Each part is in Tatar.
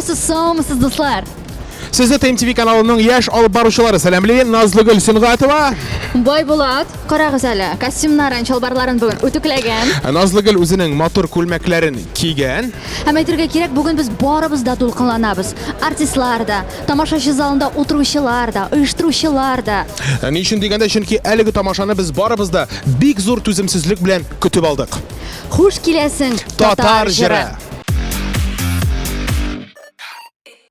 Исәнмесез, саумысыз, дуслар! Сезне ТМТВ каналының яшь алып баручылары сәламли. Назлыгөл Сөнгатова. Байбулат, карагыз әле, костюмнарын, чалбарларын бүген үтүкләгән. Назлыгөл үзенең матур күлмәкләрен кигән. Һәм әйтергә кирәк, бүген без барыбыз да дулкынланабыз. Артистлар да, тамашачы залында утыручылар да, оештыручылар да. Ни өчен дигәндә, чөнки әлеге тамашаны без барыбыз да бик зур түземсезлек белән көтеп алдык. Хуш киләсең, Татар җыры!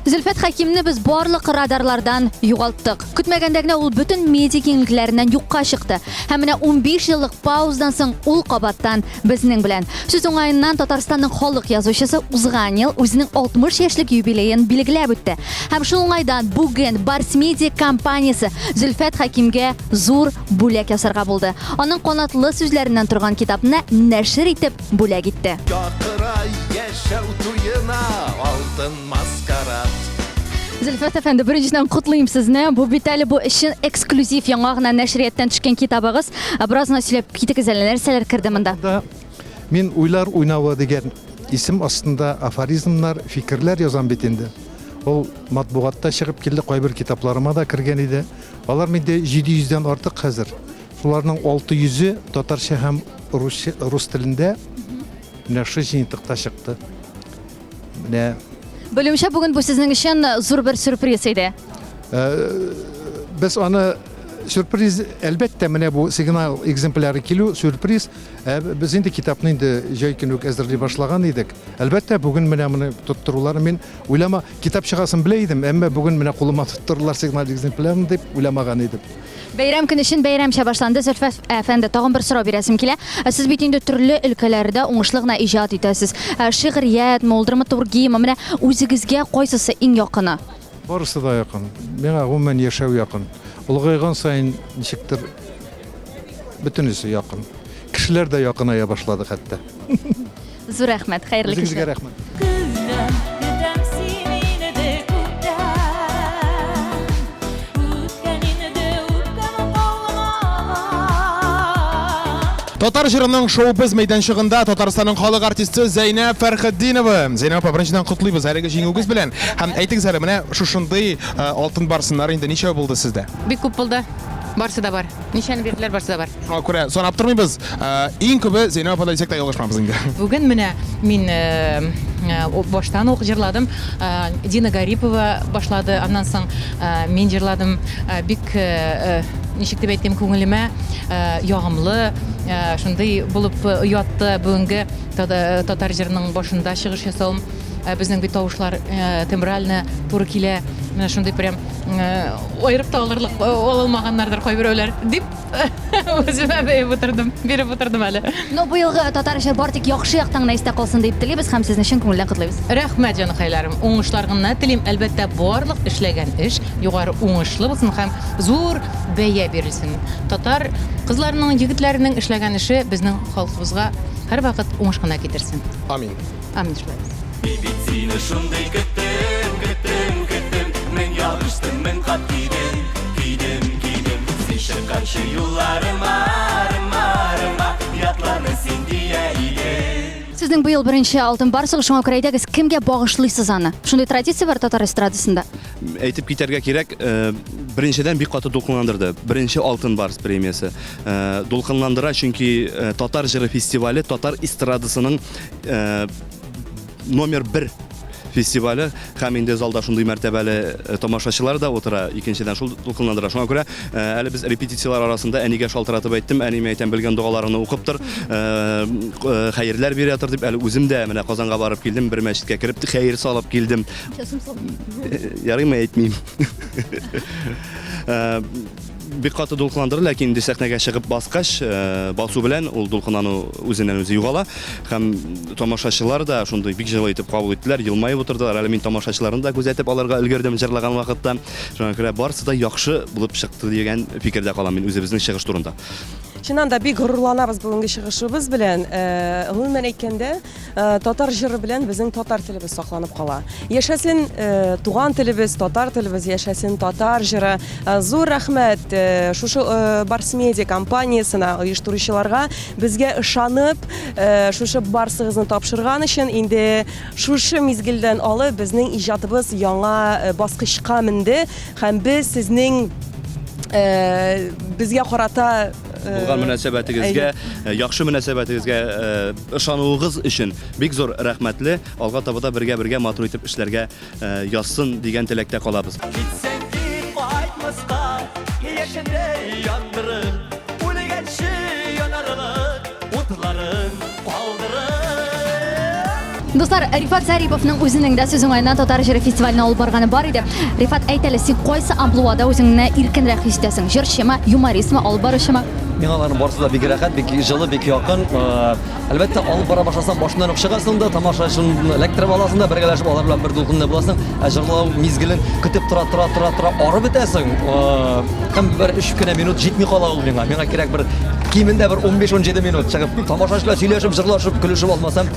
Зөлфәт Хәкимне без барлык радарлардан югалттык. Көтмәгәндә генә ул бөтен медиа киңлекләреннән юкка чыкты. Һәм менә 15 еллык паузадан соң ул кабаттан безнең белән. Сүз уңаеннан Татарстанның халык язучысы узган ел үзенең 60 яшьлек юбилеен билгеләп үтте. Һәм шул уңайдан бүген Барс Медиа компаниясе Зөлфәт Хәкимгә зур бүләк ясарга булды. Аның канатлы сүзләреннән торган китапны нәшер итеп бүләк итте. Чакыра яшәү туена алтын маскарад. Зөлфәт әфәнде, беренчедән котлыйм сезне. Бу бит әле бу чын эксклюзив яңа гына нәшрияттән төшкән китабыгыз. Бераз гына сөйләп китегез әле, нәрсәләр керде монда? Монда мин Уйлар уйнавы дигән исем астында афоризмнар, фикерләр язам бит инде. Ул матбугатта чыгып килде, кайбер китапларыма да кергән иде. Алар миндә 700 дән артык хәзер. Шуларның 600-е татарча һәм русча, рус телендә менә шушы җыентыкта чыкты. Менә Белүемчә, бүген бу сезнең өчен зур бер сюрприз иде. Э, без аны сюрприз, әлбәттә, менә бу сигнал экземпляры килү сюрприз. Ә без инде китапны инде җәй көне үк әзерли башлаган идек. Әлбәттә, бүген менә моны тоттыруларын мин уйлама, китап чыгасын белә идем, әмма бүген менә кулыма тоттырдылар сигнал экземплярын дип уйламаган идем. Бәйрәм көне чын бәйрәмчә башланды. Зөлфәт әфәнде, тагын бер сорау бирәсем килә. Ә Сез бит инде төрле өлкәләрдә уңышлы гына иҗат итәсез. Ә, Шигъриятме ул, драматургияме? Менә үзегезгә кайсысы иң якыны? Барысы да якын. Миңа гомумән яшәү якын. Олыгайган саен ничектер бөтенесе якын. Кешеләр дә якыная башлады хәтта. Зур рәхмәт, хәерле Үзегезгә кичләр. рәхмәт. Көтәм, көтәм сине инде күптән. Үткән инде үпкәм калмаган. Татар җырының шоу-біз мәйданчыгында Татарстанның халык артисты Зәйнәб Фәрхетдинова. Зәйнәб апа, беренчедән котлыйбыз әлеге җиңүегез белән. Һәм әйтегез әле, менә шушындый э, алтын барсыннар инде ничәү булды сездә? Бик күп булды. Барсы да бар. Ничәне бирделәр, барсы да бар. Шуңа күрә санап тормыйбыз. Э, иң күбе Зәйнәб апада дисәк тә ялгышмабыз инде. Бүген менә мин э, э, баштан ук җырладым. Дина Гарипова башлады, аннан соң мин җырладым. Бик ничек дип әйтим, күңелемә ягымлы, шундый булып ятты бүгенге татар җырының башында чыгыш ясавым. Безнең бит тавышлар тембрально туры килә. Менә шундый прям аерып та алырлык алалмаганнардыр кайберәүләр дип Үземә бәеп утырдым, биреп утырдым әле. Ну, быелгы татар җыр бар тик яхшы яктан гына истә калсын дип телибез һәм сезне чын күңелдән котлыйбыз. Рәхмәт, җаныкайларым. Уңышлар гына телим. Әлбәттә, барлык эшләгән эш югары уңышлы булсын һәм зур бәя бирелсен. Татар кызларының, егетләренең эшләгән эше безнең халкыбызга һәрвакыт уңыш кына китерсен. Амин. Амин шулай булсын. Мин бит сине шундый көттем, көттем, көттем. Мең ябыштым, мең кат кидем, кидем, кидем. Син чыкканчы юлларыма, рыма, рыма, ятларны син дия идең. Сезнең быел беренче алтын барсыгыз, шуңа күрә әйдәгез, кемгә багышлыйсыз аны? Шундый традиция бар татар эстрадасында. Әйтеп китәргә кирәк, э, беренчедән бик каты дулкынландырды. Беренче Алтын Барс премиясе. Э, дулкынландыра, чөнки э, татар җыры фестивале татар эстрадасының Э, номер бер фестивале һәм инде залда шундый мәртәбәле э, тамашачылар да утыра, икенчедән шул дулкынландыра. Шуңа күрә э, әле без репетицияләр арасында әнигә шалтыратып әйттем, әниемә әйтәм, белгән догаларыңны укып тор, хәерләр бирә тор дип, әле үзем дә менә Казанга барып килдем, бер мәчеткә кереп хәер салып килдем. Ярыймы әйтмим. Бик каты дулкынландырды, ләкин инде сәхнәгә чыгып баскач, э, басу белән ул дулкынлану үзеннән-үзе югала. Һәм тамашачылар да шундый бик җылы итеп кабул иттеләр, елмаеп утырдылар. Әле мин тамашачыларны да күзәтеп алырга өлгердем җырлаган вакытта. Шуңа күрә барысы да яхшы булып чыкты дигән фикердә калам мин үзебезнең чыгыш турында. Чыннан да бик горурланабыз бүгенге чыгышыбыз белән. Гомумән әйткәндә, татар җыры белән безнең татар телебез сакланып кала. Яшәсен туган телебез, татар телебез, яшәсен татар җыры. Зур рәхмәт шушы Барс Медиа компаниясенә, оештыручыларга безгә ышанып, шушы барсыгызны тапшырган өчен. Инде шушы мизгелдән алып безнең иҗатыбыз яңа баскычка менде һәм без сезнең безгә карата булган мөнәсәбәтегезгә, яхшы мөнәсәбәтегезгә ышануыгыз өчен бик зур рәхмәтле. Алга таба да бергә-бергә матур итеп эшләргә язсын дигән теләктә калабыз. Китсәң кит, кайтмаска, яшендәй яндырып, үлгәнче янарлык утларын калдырып. Дуслар, Рифат Зариповның үзенең дә сүз уңаеннан татар җыры фестиваленә алып барганы бар иде. Рифат, әйт әле, син кайсы амплуада үзеңне иркенрәк хис итәсең? Җырчымы, юмористмы, алып баручымы? Миңа аларның барысы да бик рәхәт, бик җылы, бик якын. Әлбәттә, алып бара башласаң, башыннан ук чыгасың да, тамашачыны эләктереп аласың да, бергәләшеп алар белән бер дулкында буласың. Ә җырлау мизгелен көтеп тора, тора, тора, тора, арып бетәсең. Һәм бер өч кенә минут җитми кала ул миңа. Миңа кирәк бер кимендә бер 15-17 минут чыгып, тамашачы белән сөйләшеп, җырлашып, көлешеп алмасам,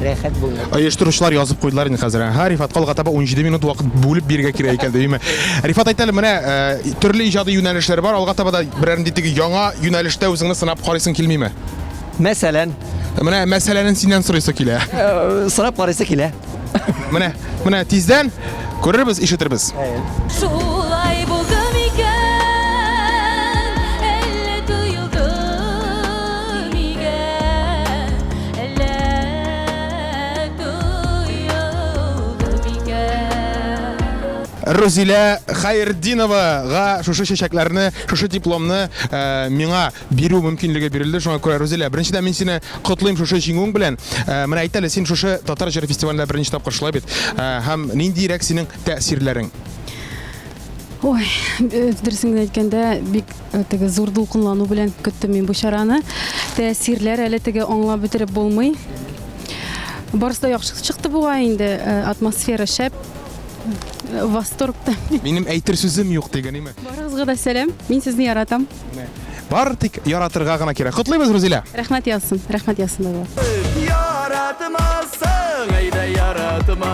рәхәт булмый. Оештыручылар язып куйдылар инде хәзер. Һә, Рифатка алга таба 17 минут вакыт бүлеп бирергә кирәк икән, димме? Рифат, әйт әле, менә э, төрле иҗади юнәлешләр бар. Алга таба да берәр нинди теге яңа юнәлештә үзеңне сынап карыйсың килмиме? Мәсәлән? Менә мәсәләнен синнән сорыйсы килә. Э, сорап карыйсы килә. Менә, менә тиздән күрербез, ишетербез. Шулай булды микән, әллә тоелды микән, әллә тоелды микән. Рузилә Хәйртдиновага шушы чәчәкләрне, шушы дипломны э, миңа бирү мөмкинлеге бирелде. Шуңа күрә, Рузилә, беренчедән мин сине котлыйм шушы җиңүең белән. Ә, менә әйт әле, син шушы татар җыры фестивалендә беренче тапкыр шулай бит? Ә, һәм ниндиерәк синең тәэсирләрең? Ой, э, дөресен генә әйткәндә, бик э, теге зур дулкынлану белән көттем мин бу чараны. Тәэсирләр әле теге аңлап бетереп булмый. Барысы да яхшы чыкты бугай инде, э, атмосфера шәп. Восторгта. Минем әйтер сүзем юк диген, име? Барыгызга да сәлам. Мин сезне яратам. Бары тик яратырга гына кирәк. Котлыйбыз, Рузилә! Рәхмәт яусын, рәхмәт яусын, бабай. Яратмасаң, әйдә яратма,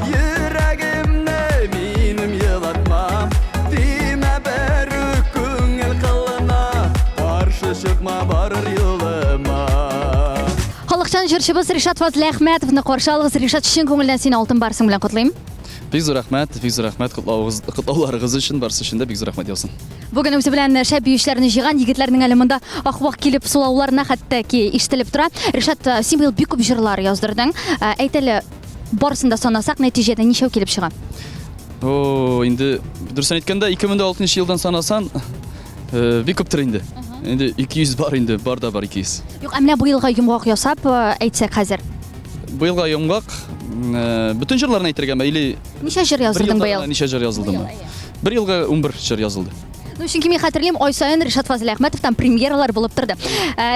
Йөрәгемне минем елатма. Тимә берүк күңел кылына, Каршы чыкма барыр юлыма. Халыкчан җырчыбыз Ришат Фазлыәхмәтовны каршы алыгыз. Ришат, чын күңелдән сине Алтын барсың белән котлыйм. Бик зур рәхмәт, бик зур рәхмәт котлавыгыз, котлауларыгыз өчен, барысы өчен дә бик зур рәхмәт яусын. Бүген үзе белән шәп биючеләрне җыйган егетләрнең әле монда ах-вах килеп сулауларына хәтта ки ишетелеп тора. Ришат, э, син быел бик күп җырлар яздырдың. Э, әйт әле, барысын да санасак, нәтиҗәдә ничәү килеп чыга? О, инде дөресен әйткәндә, 2006 елдан санасан, э, бик күптер инде. Инде 200 бар инде, бар да бар 200. Юк, ә менә быелга йомгак ясап, әйтсәк хәзер. Быелга йомгак, бөтен җырларны әйтергәме или Ничә җыр яздырдың быел? Ничә җыр язылдымы? Бер елга 11 җыр язылды. Ну, чөнки мин хәтерлим, ай саен Ришат Фазлыәхмәтовтан премьералар булып торды.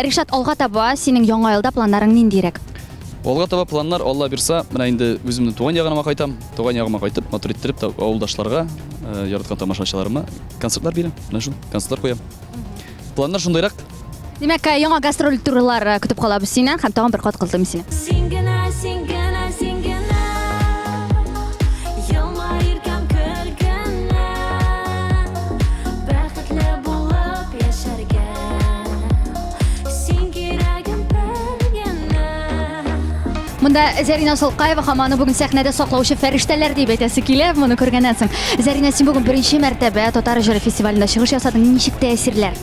Ришат, алга таба синең яңа елда планнарың ниндирәк? Алга таба планнар, Алла бирса, менә инде үземнең туган ягыма кайтам. Туган ягыма кайтып, матур иттереп авылдашларга, яраткан тамашачыларыма концертлар бирәм. Менә шул, концертлар куям. Планнар шундыйрак. Димәк, яңа гастроль турлар э, көтеп калабыз синнән һәм тагын бер кат котлыйм сине. Син генә, син генә, син генә Елмай иркәм көл генә Бәхетле булып яшәргә Син кирәгем бер генә Монда Зәринә Солкаева һәм аны бүген сәхнәдә саклаучы фәрештәләр дип әйтәсе килә, моны күргәннән соң. Зәринә, син бүген беренче мәртәбә татар җыры фестивалендә чыгыш ясадың. Ничек тәэсирләр?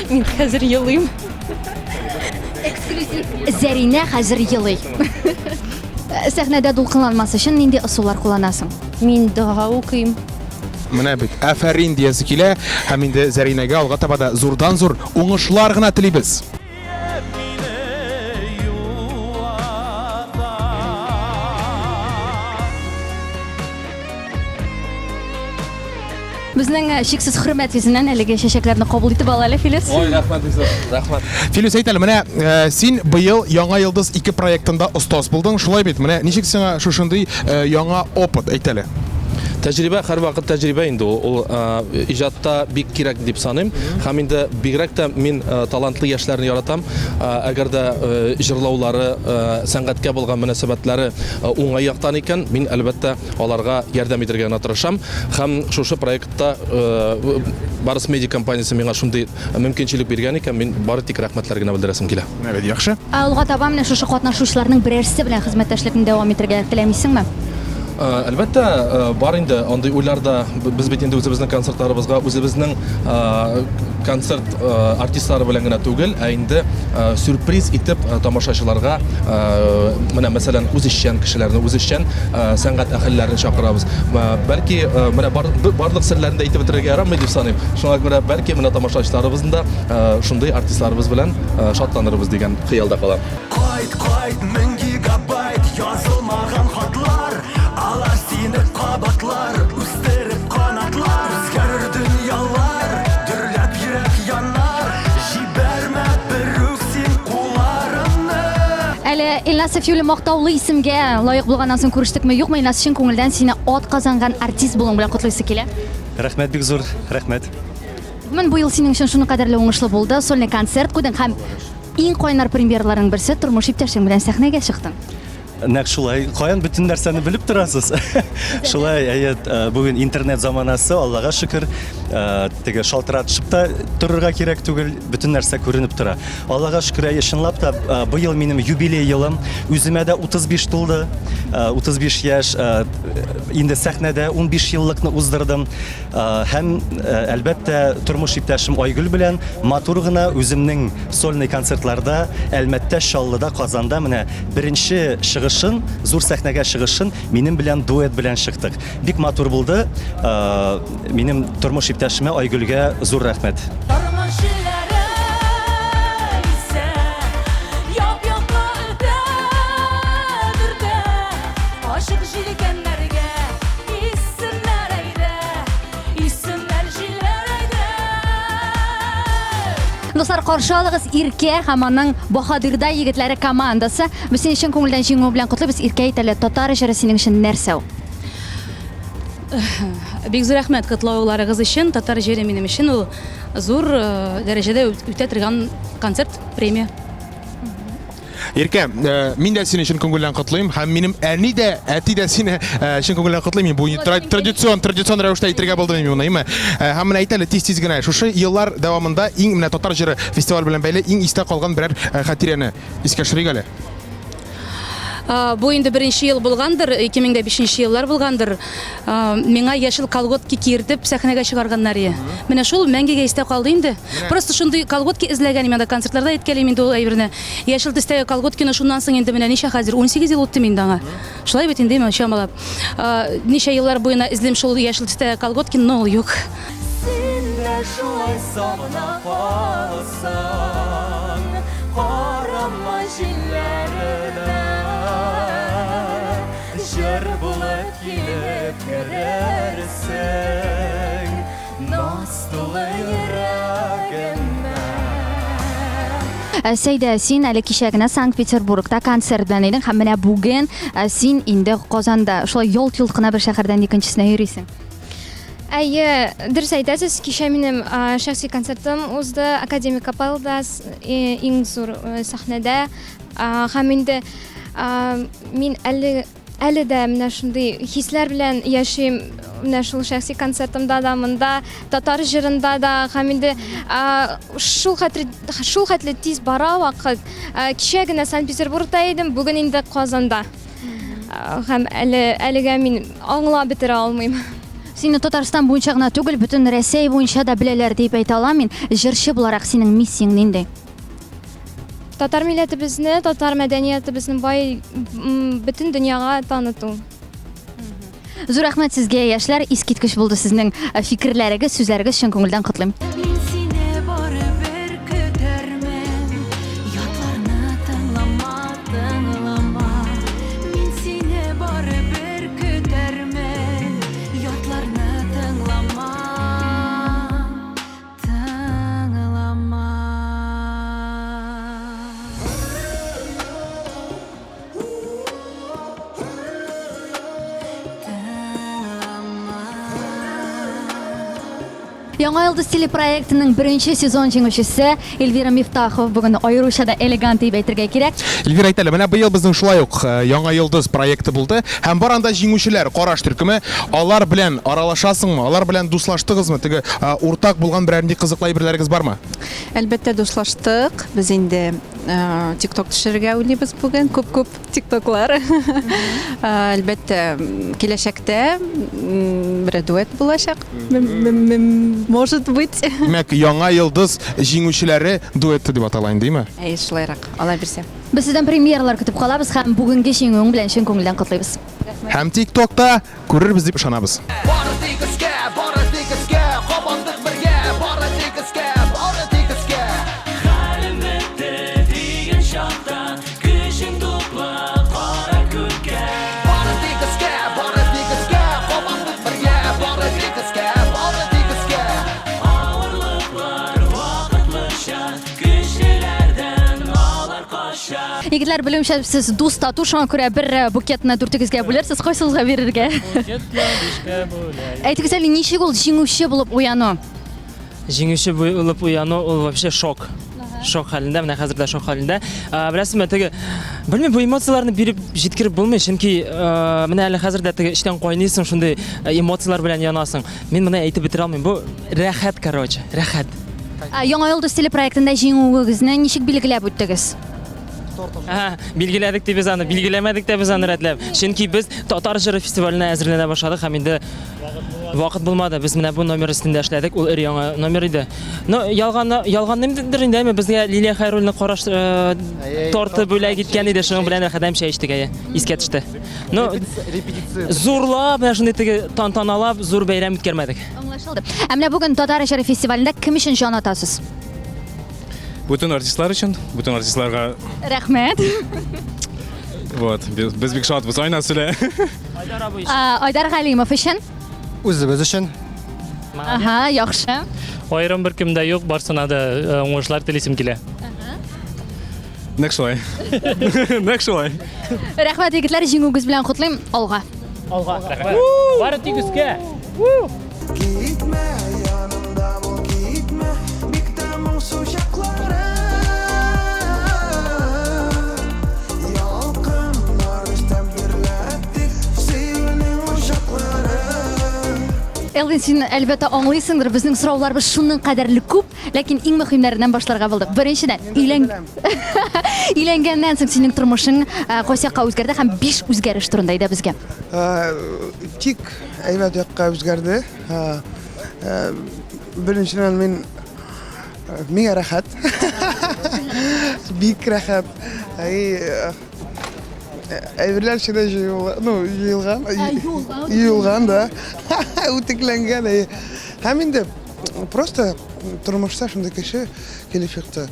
Мин хәзер елыйм. Эксклюзив. Зәринә хәзер елый. Сәхнәдә дулкынланмас өчен нинди ысуллар кулланасың? Мин дога укыйм. Менә бит, афәрин диясе килә һәм инде Зәринәгә алга таба да зурдан-зур уңышлар гына телибез. Безнең э, чиксез хөрмәт йөзеннән әлеге чәчәкләрне кабул итеп ал әле, Филүс. Ой, рәхмәт, Илсур. Рәхмәт. Филүс, әйт әле, менә э, син быел Яңа йолдыз 2 проектында остаз булдың, шулай бит? Менә ничек сиңа шушындый э, яңа опыт, әйт әле. Тәҗрибә һәрвакыт тәҗрибә инде ул. Ул иҗатта бик кирәк дип саныйм. Һәм инде бигрәк тә мин талантлы яшьләрне яратам. Әгәр дә җырлаулары, сәнгатькә булган мөнәсәбәтләре уңай яктан икән, мин, әлбәттә, аларга ярдәм итәргә генә тырышам. Һәм шушы проектта Барс Медиа компаниясе миңа шундый мөмкинчелек биргән икән, мин бары тик рәхмәтләр генә белдерәсем килә. Менә бит яхшы. Ә алга таба менә шушы катнашучыларның берәрсе белән хезмәттәшлекне дәвам итәргә теләмисеңме? Әлбәттә, бар инде андый уйлар да. Без бит инде үзебезнең концертларыбызга үзебезнең концерт артистлары белән генә түгел, ә инде сюрприз итеп тамашачыларга менә мәсәлән үзешчән кешеләрне, үзешчән сәнгать әһелләрен чакырабыз. Бәлки менә барлык серләрне дә әйтеп бетерергә ярамый дип саныйм. Шуңа күрә бәлки менә тамашачыларыбызны да шундый артистларыбыз белән шатланырбыз дигән хыялда калам. Кайт, кайт, 1000 гигабайт язылмаган хатлар, Алар сине кабатлар, үстереп канатлар. Үзгәрер дөньялар, дөрләп йөрәк янар, Җибәрмә берүк син кулларыңны. Әле Илназ Сафиуллин мактаулы исемгә лаек булганнан соң күрештекме, юкмы, Илназ, чын күңелдән сине ат казанган артист булуың белән котлыйсы килә. Рәхмәт бик зур, рәхмәт. Гомумән, бу ел синең өчен шуның кадәрле уңышлы булды. Сольный концерт куйдың һәм иң кайнар премьераларның берсе тормыш иптәшең белән сәхнәгә чыктың. Нәкъ шулай. Каян бөтен нәрсәне белеп торасыз? Шулай, әйе, бүген интернет заманасы, Аллага шөкер, теге шалтыратышып та торырга кирәк түгел, бөтен нәрсә күренеп тора. Аллага шөкер, әйе, чынлап та, быел минем юбилей елым. Үземә дә 35 тулды, 35 яшь. Инде сәхнәдә 15 еллыкны уздырдым. Һәм, әлбәттә, тормыш иптәшем Айгөл белән матур гына үземнең сольный концертларда Әлмәттә, Чаллыда, Казанда менә беренче чыгышын, зур сәхнәгә чыгышын минем белән дуэт белән чыктык. Бик матур булды. Минем тормыш иптәшемә Айгөлгә зур рәхмәт. Тормыш җилләре исә, яп-якка өтә, төртә, ачык җилкәннәргә Иссеннәр әйдә, иссеннәр җилләр әйдә. Дуслар, каршы алыгыз Иркә һәм аның Баһадирдай егетләре командасы. Без сине чын күңелдән җиңү белән котлыйбыз. Иркә, әйт әле, татар җыры синең өчен нәрсә ул? Бик зур рәхмәт котлауларыгыз өчен. Татар җыры минем өчен ул зур дәрәҗәдә үтә торган концерт, премия. Иркә, э, мин дә сине чын күңелдән котлыйм һәм минем әни дә, әти дә сине э, чын күңелдән котлыйм. Мин бу традицион, традицион рәвештә әйтергә булдым мин моны, әйме? Э, һәм менә әйт әле тиз-тиз генә, шушы еллар дәвамында иң менә татар җыры фестиваль белән бәйле иң истә калган берәр хатирәне искә төшерик әле. Бу инде беренче ел булгандыр, 2005 еллар булгандыр. Миңа яшел колготки киертеп сәхнәгә чыгарганнар ие. Менә шул мәңгегә истә калды инде. Просто шундый колготки эзләгән идем, анда концертларда әйткәлим инде ул әйберне. Яшел төстәге колготкины шуннан соң инде менә ничә хәзер, 18 ел үтте инде аңа. Шулай бит инде, чамалап. Ничә еллар буена эзлим шул яшел төстәге колготкины, но ул юк. Син дә шулай сагына калсаң, Карама җилләренә, Җыр булып килеп керерсең. Наз тулы йөрәгемә. Ә, Сәйдә, син әле кичә генә Санкт-Петербургта концерт белән идең һәм менә бүген ә, син инде Казанда. Шулай ялт-йолт кына бер шәһәрдән икенчесенә йөрисең. Әйе, дөрес әйтәсез, кичә минем шәхси концертым узды Академик Капеллада, иң зур сәхнәдә. Һәм инде мин әле Әле дә менә шундый хисләр белән яшим. Менә шул шәхси концертымда да, монда, татар җырында да һәм инде шул хәтле, шул хәтле тиз бара вакыт. Кичә генә Санкт-Петербургта идем, бүген инде Казанда. Һәм әле әлегә мин аңлап бетерә алмыйм. Сине Татарстан буенча гына түгел, бөтен Рәсәй буенча да беләләр дип әйтә алам мин. Җырчы буларак синең миссияң нинди? Татар милләтебезне, татар мәдәниятебезне бай бөтен дөньяга таныту. Зур рәхмәт сезгә, яшьләр, искиткеч булды сезнең э, фикерләрегез, сүзләрегез, чын күңелдән котлыйм. Мин сине барыбер көтәрмен, ятларны тыңлама, тыңлама. Мин сине барыбер көтәрмен, ятларны тыңлама. Тыңлама. Тыңлама. Яңа йолдыз телепроектының беренче сезон җиңүчесе Эльвира Мифтахова бүген аеруча да элегант дип әйтергә кирәк. Эльвира, әйт әле, менә быел безнең шулай ук э, Яңа йолдыз проекты булды һәм бар анда җиңүчеләр, караш төркеме. Алар белән аралашасыңмы? Алар белән дуслаштыгызмы? Теге э, уртак булган берәр нинди кызыклы әйберләрегез бармы? Әлбәттә, дуслаштык. Без инде э, TikTok төшерергә уйлыйбыз бүген. Күп-күп тиктоклар. Әлбәттә, киләчәктә берәр дуэт булачак. Может быть. Димәк, Яңа йолдыз җиңүчеләре дуэты дип атала инде, димме? Әйе, шулайрак. Алла бирсә. Без сездән премьералар көтеп калабыз һәм бүгенге җиңүең белән чын күңелдән котлыйбыз. Һәм TikTokта күрербез дип ышанабыз. Бары тик өскә, бары тик өскә, кабандык бергә, бары тик өскә, бары тик өскә. Хәлем бетте дигән чакта, көчең тупла, кара күккә. Бары тик өскә, бары тик өскә, кабандык бергә, бары тик өскә, бары тик өскә. Авырлыклар вакытлыча, көчлеләрдән алар кача. Егетләр, белүемчә, сез дус тату, шуңа күрә бер э, букетны дүртегезгә бүлерсез, кайсыгызга бирергә? Букетны бишкә бүләйек. Әйтегез әле, ничек ул җиңүче булып уяну? Җиңүче булып уяну ул вообще шок. Шок хәлендә, менә хәзер дә шок хәлендә. Беләсезме, теге белмим, бу эмоцияләрне биреп җиткереп булмый, чөнки менә әле хәзер дә теге эчтән кайныйсың, шундый эмоцияләр белән янасың. Мин моны әйтеп бетерә алмыйм. Бу рәхәт, короче, рәхәт. Яңа йолдыз телепроектында җиңүегезне ничек билгеләп үттегез? Билгеләдек ди без аны, билгеләмәдек тә без аны рәтләп. Чөнки без татар җыры фестиваленә әзерләнә башладык һәм инде Вакыт булмады, без менә бу номер өстендә эшләдек, ул өр-яңа номер иде. Ну, ялган, ялганлыймдыр инде, әмма безгә Лилия Хәйруллина караш э, торты бүләк иткән иде, шуның белән рәхәтләнеп чәй эчтек, әйе, искә төште. Ну, зурлап, менә шундый теге тантаналап, зур бәйрәм үткәрмәдек. Аңлашылды. Ә менә бүген татар җыры фестивалендә кем өчен җан атасыз? Бүтән артистлар өчен, бүтән артистларга. Рәхмәт. Вот, без бик шатбыз. Айна сөйлә. Айдар абый өчен. Айдар Галимов өчен. Үзебез өчен. Ага, яхшы. Аерым бер кем дә юк, барсына да э, уңышлар телисем килә. Нәкъ шулай. Нәкъ шулай. Рәхмәт, егетләр, җиңүегез белән котлыйм. Алга. Алга. Рәхмәт. Бары тик өскә. Китмә, янымда бул, китмә, бик тә моңсу чаклары. Ялкыннар өстәп дөрләттек сөюнең учаклары. Элвин, син әлбәттә аңлыйсыңдыр, безнең сорауларыбыз шуның кадәрле күп, ләкин иң мөһимнәреннән башларга булдык. Беренчедән, өйлән... өйләнгәннән соң синең тормышың э, кайсы якка үзгәрде һәм биш үзгәреш турында әйдә безгә. Э, тик әйбәт якка үзгәрде. Беренчедән мин миңа рәхәт. Бик рәхәт. Әйберләр эчендә җыелган, ну, җыелган, юылган да, үтекләнгән. Һәм инде просто тормышта шундый кеше килеп чыкты.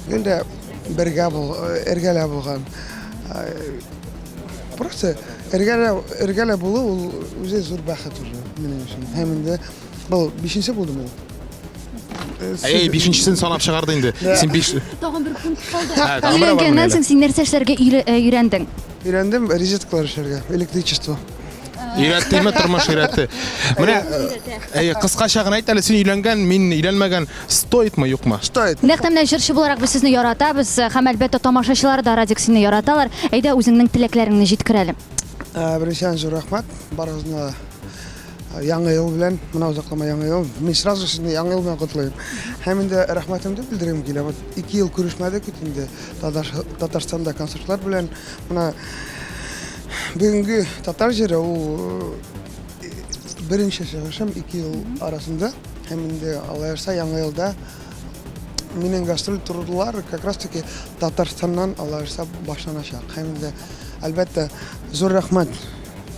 Гел дә бергә бул, эргәлә булган. Просто эргәлә, эргәлә булу ул үзе зур бәхет уже минем өчен. Һәм инде был бишенче булдымы ул? Әй, бишенчесен санап чыгарды инде. Син биш. Тагын бер пункт калды. Ә, тагын берәү бармы Өйләнгәннән әле? соң син нәрсә эшләргә өйрә- өйрәндең? Өйрәндем розеткалар эшләргә, электричество. Өйрәттеме тормыш өйрәтте. Менә әй, кыскача гына әйт әле, син өйләнгән, мин өйләнмәгән. Стоит мы, юкмы? Стоит. Нәкъ тә менә җырчы буларак без сезне яратабыз һәм әлбәттә тамашачылар да Радик сине яраталар. Әйдә үзеңнең теләкләреңне җиткер әле. Беренчедән зур рәхмәт барыгызны да Яңа ел белән, менә озакламый Яңа ел. Мин сразу сезне Яңа ел белән котлыйм. Һәм инде рәхмәтемне белдерегем килә. Вот 2 ел күрешмәдек бит инде Татарстанда концертлар белән. Менә бүгенге татар җыры ул беренче чыгышым 2 ел арасында. Һәм инде Алла язса Яңа елда минем гастроль турлар как раз таки Татарстаннан Алла язса башланачак. Һәм инде әлбәттә зур рәхмәт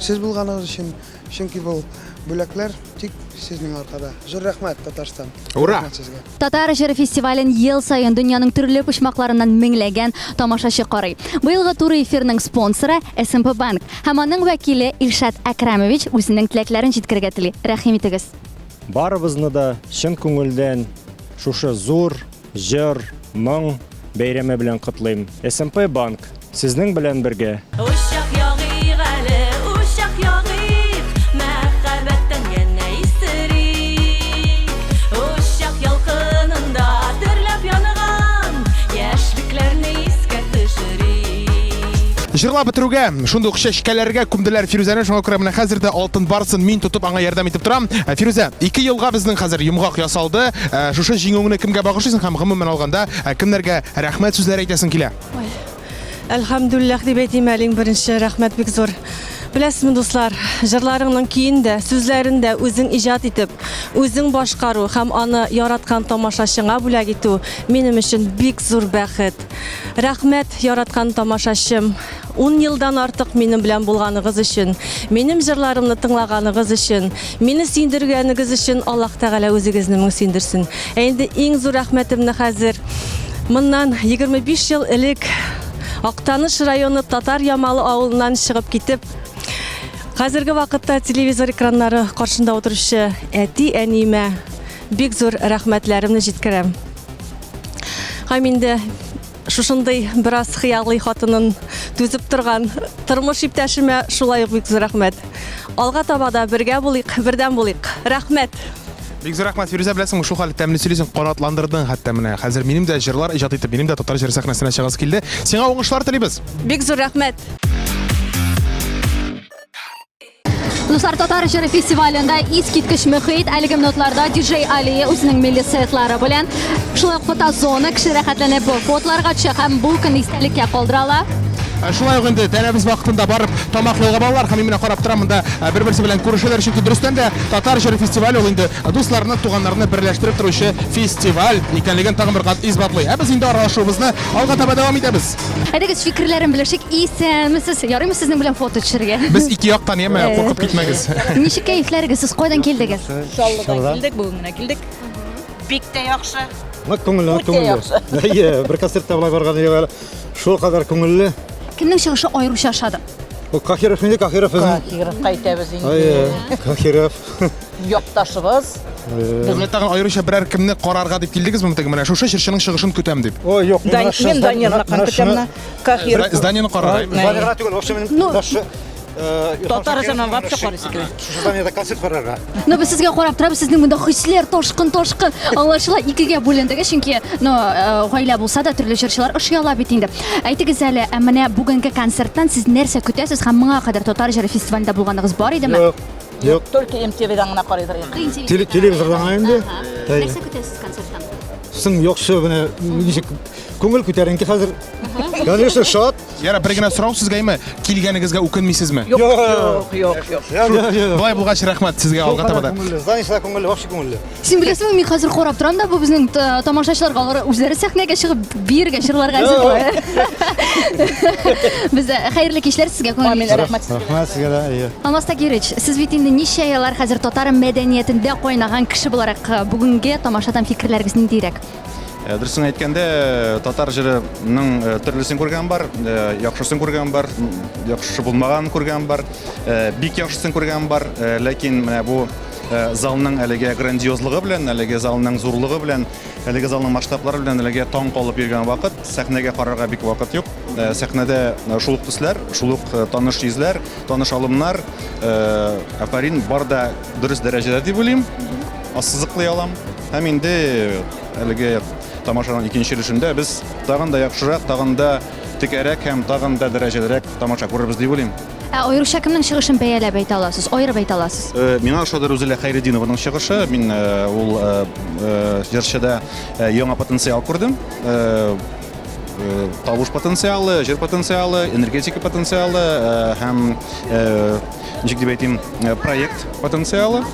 сез булганыгыз өчен, чөнки бу бүләкләр тик сезнең аркада. Зур рәхмәт, Татарстан. Ура! Рәхмәт сезгә. Татар җыры фестивален ел саен дөньяның төрле почмакларыннан меңләгән тамашачы карый. Быелгы туры эфирның спонсоры СМП Банк һәм аның вәкиле Илшат Әкрәмович үзенең теләкләрен җиткерергә тели. Рәхим итегез. Барыбызны да чын күңелдән шушы зур җыр, моң бәйрәме белән котлыйм. СМП Банк, сезнең белән бергә! Учак ягыйк әле, учак ягыйк, Мәхәббәттән янә исерик. Җырлап бетерүгә, шундый ук чәчкәләргә күмделәр Фирүзәне, шуңа күрә менә хәзер дә алтын барсын мин тотып аңа ярдәм итеп торам. Ә, Фирүзә, ике елга безнең хәзер йомгак ясалды. Ә, Шушы җиңүеңне кемгә багышлыйсың һәм гомумән алганда, ә, кемнәргә рәхмәт сүзләре әйтәсең килә? Ой. Әлхәмдүлилләһ дип әйтим әле иң беренче, рәхмәт бик зур. Беләсезме, дуслар, җырларыңның көен дә, сүзләрен дә үзең иҗат итеп, үзең башкару һәм аны яраткан тамашачыңа бүләк итү минем өчен бик зур бәхет. Рәхмәт, яраткан тамашачым, ун елдан артык минем белән булганыгыз өчен, минем җырларымны тыңлаганыгыз өчен, мине сөендергәнегез өчен Аллаһ Тәгалә үзегезне мең сөендерсен. Ә инде иң зур рәхмәтемне хәзер моннан 25 ел элек Актаныш районы Татар Ямалы авылыннан чыгып китеп, хәзерге вакытта телевизор экраннары каршында утыручы әти-әниемә бик зур рәхмәтләремне җиткерәм. Һәм инде шушындый бераз хыялый хатынын түзеп торган тормыш иптәшемә шулай ук бик зур рәхмәт. Алга таба да бергә булыйк, бердәм булыйк. Рәхмәт! Бик зур рәхмәт, Фирүзә, беләсеңме, шул хәл тәмле сөйлисең, канатландырдың хәтта менә. Хәзер минем дә җырлар иҗат итеп, минем дә татар җыры сәхнәсенә чыгасы килде. Сиңа уңышлар телибез! Бик зур рәхмәт! Дуслар, татар җыры фестивалендә искиткеч мөхит. Әлеге минутларда DJ Али үзенең милли сетлары белән шулай ук фотозона кеше рәхәтләнеп фотоларга төшә һәм бу көн истәлеккә калдыра ала. Ә, Шулай ук инде тәнәфес вакытында барып тамак ялгап алалар һәм мин менә карап торам монда ә, бер-берсе белән күрешәләр, чөнки дөрестән дә татар җыры фестивале ул инде дусларны, туганнарны берләштереп торучы фестиваль икәнлеген тагын бер кат исбатлый. Ә без инде аралашуыбызны алга таба дәвам итәбез. Әйдәгез, фикерләрен белешик. Исәнмесез. Ярыймы сезнең белән фото төшерергә? Без ике яктан, яме, куркып китмәгез. Ничек кәефләрегез? Сез кайдан килдегез? Чаллыдан килдек, бүген генә килдек. Бик тә яхшы. Нык күңелле, нык Үтә күңелле. яхшы. Әйе, бер концертта болай барган идек әле. Шул кадәр күңелле. Кемнең чыгышы аеруча ошады? Ул Кахиров инде, Кахиров безнең. Кахировка әйтәбез инде. Әйе, Кахиров. Якташыбыз. Менә тагын аеруча берәр кемне карарга дип килдегезме? Теге менә шушы җырчының чыгышын көтәм дип. Ой, юк, Дан- Мин Данирныкын көтәм менә. Кахиров. Зданияне карарга. Зданияне түгел, вообще мин Ну, даже Татар җырын вообще карыйсы килә. Шушы зданиедә концерт карарга. Ну, без сезгә карап торабыз, сезнең монда хисләр ташкын, ташкын. Аңлашыла, икегә бүлендеге, чөнки, ну, э, гаилә булса да төрле җырчылар ошый ала бит инде. Әйтегез әле, ә менә бүгенге концерттан сез нәрсә көтәсез һәм моңа кадәр татар җыры фестивалендә булганыгыз бар идеме? Юк. Юк. Только МТВ-дан гына карыйдыр инде. Теле телевизордан инде. Әйе. Нәрсә көтәсез концерттан? Соң яхшы менә ничек күңел күтәренке хәзер. Конечно, шат. Яра, бер генә сорау сезгә име? Килгәнегезгә үкенмисезме? Юк, юк, юк, юк. Болай булгач, рәхмәт сезгә алга таба да. Күңелле, зданиесе дә күңелле, вообще күңелле. Син беләсеңме, мин хәзер карап торам да бу безнең тамашачыларга алар үзләре сәхнәгә чыгып биергә, җырларга әзер. Без хәерле кичләр сезгә күңел. Амин, рәхмәт сезгә. Рәхмәт сезгә дә, әйе. Алмаз Тагирович, сез бит инде ничә еллар хәзер татар мәдәниятендә кайнаган кеше буларак, бүгенге тамашадан фикерләрегез ниндирәк? Дөресен әйткәндә, татар җырының төрлесен күргән бар, яхшысын күргән бар, яхшы булмаганын күргән бар, бик яхшысын күргән бар, ләкин менә бу залның әлеге грандиозлыгы белән, әлеге залның зурлыгы белән, әлеге залның масштаблары белән әлеге таң калып йөргән вакыт, сәхнәгә карарга бик вакыт юк. Сәхнәдә шул ук төсләр, шул ук таныш йөзләр, таныш алымнар, афәрин, бар да дөрес дәрәҗәдә дип уйлыйм, ассызыклый алам. Һәм инде әлеге тамашаның икенче өлешендә без тагын да яхшырак, тагын да текәрәк һәм тагын да дәрәҗәлерәк тамаша күрербез дип уйлыйм. Ә аеруча кемнең чыгышын бәяләп әйтә аласыз, аерып әйтә аласыз? Миңа ошады Рузилә Хәйретдинованың чыгышы. Мин ул җырчыда яңа потенциал күрдем. Тавыш потенциалы, җыр потенциалы, энергетика потенциалы һәм ничек дип әйтим, проект потенциалы,